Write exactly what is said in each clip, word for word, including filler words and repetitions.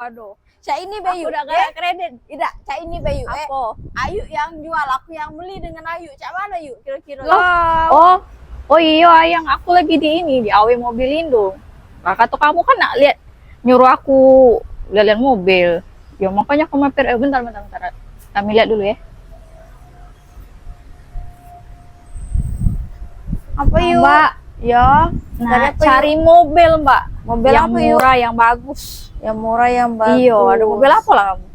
Aduh. Cak ini be, Yuk, dak galak kredit. Idak, cak ini be, Yuk, eh. Apo? Ayuk yang jual, aku yang beli dengan Ayuk. Cak mano, Yuk, kiro-kiro? Lah, oh, oh iyo, Ayang, aku lagi di ini, di awe mobil Indo. Lah, kato kamu kan nak lihat, nyuruh aku lihat-lihat mobil. Yo, makonyo aku mampir, eh, bentar, bentar, bentar. Kami lihat dulu, ya. Apo, Yuk? Mbak. Yo. Nah, cari apo, Yuk? Cari mobil, Mbak. Mobil apo, Yuk? Yang murah, yang bagus. Yang murah, yang bagus. Iyo, ado mobil apo lah kamu?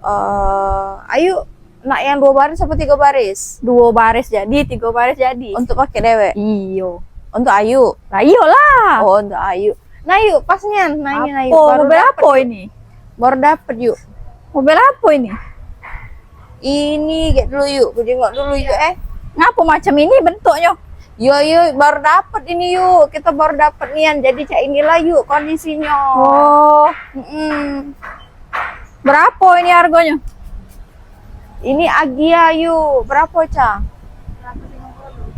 Eh, Ayuk, nak yang duo baris apo tigo baris? Duo baris jadi, tigo baris jadi. Untuk pakai dewek? Iyo. Untuk Ayuk? Lah, iyolah. Oh, untuk Ayuk. Nah, Yuk, pas nian, nah, ini, nah, Yuk. Apo, mobil apo ini? Baru dapet, Yuk. Mobil apo ini? Ini, gek dulu, Yuk. Ku jengok dulu, Yuk, eh. Ngapo macam ini bentuknyo? Yo, yo, baru dapet ini, Yuk. Kita baru dapet nian. Jadi, cak inilah, Yuk, kondisinyo. Oh. Mm-mm. Berapo ini hargonyo? Ini Agia, Yuk. Berapo, Ca?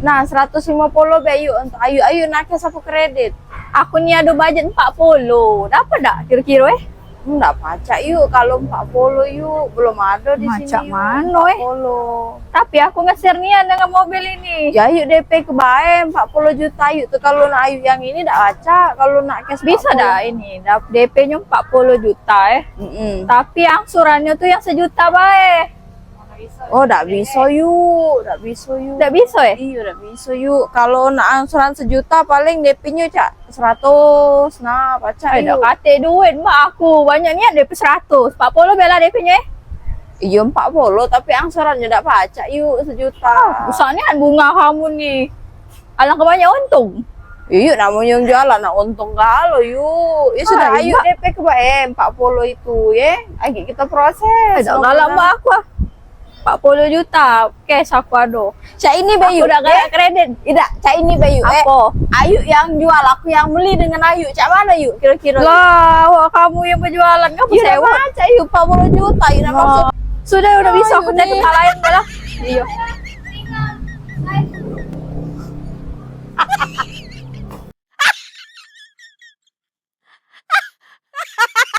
Nah, seratus limo puluh be, Yuk. Untuk Ayuk, Ayuk nak cash apo kredit? Aku ni ado budget empat puluh. Dapat dak kiro-kiro, eh? Ndak pacak, Yuk, kalu empat puluh, Yuk. Belum ado di sini, Yuk. Macam mano, eh? Empat puluh. Tapi aku ngesir nian dengan mobil ini. Ya, Yuk, D P ke bae empat puluh juta, Yuk. Tu kalu nak Ayuk yang ini dak pacak, kalu nak cash empat puluh. Bisa dak ini? Dap-, D P-nyo empat puluh juta, eh. Mm-mm. Tapi angsurannyo tu yang sejuta bae. Oh, dak biso, Yuk. Dak biso, Yuk. Dak biso, eh? Iyo, dak biso, Yuk. Kalu nak angsuran sejuta, paling D P-nyo cak seratus, nah, pacak, Yuk. Dak katek duit, Mbak, aku. Banyak nian D P seratus. Empat puluh be lah D P-nyo, eh? Iyo, empat puluh, tapi angsurannyo dak pacak, Yuk, sejuta. Ah, rusak nian bunga kamu ni. Alangkah banyak untung. Iyo, Yuk, namonyo jualan nak untung galo, Yuk. Ya sudah, Ayuk, D P ke bae empat puluh itu, ye. Agek kita proses. Eh, dak galak, Mbak, aku, ah. Empat puluh juta cash aku ado. Cak ini be, Yuk, dak galak kredit. Idak, cak ini be, Yuk, eh. Apo? Ayuk yang jual, aku yang beli dengan Ayuk. Cak mano, Yuk, kiro-kiro? Lah, awak kamu yang berjualan, kamu sewa? Cak, Yuk, empat puluh juta, Yuk, nak masuk. Sudah, udah bisa aku cari tempat lain, lah. Iyo.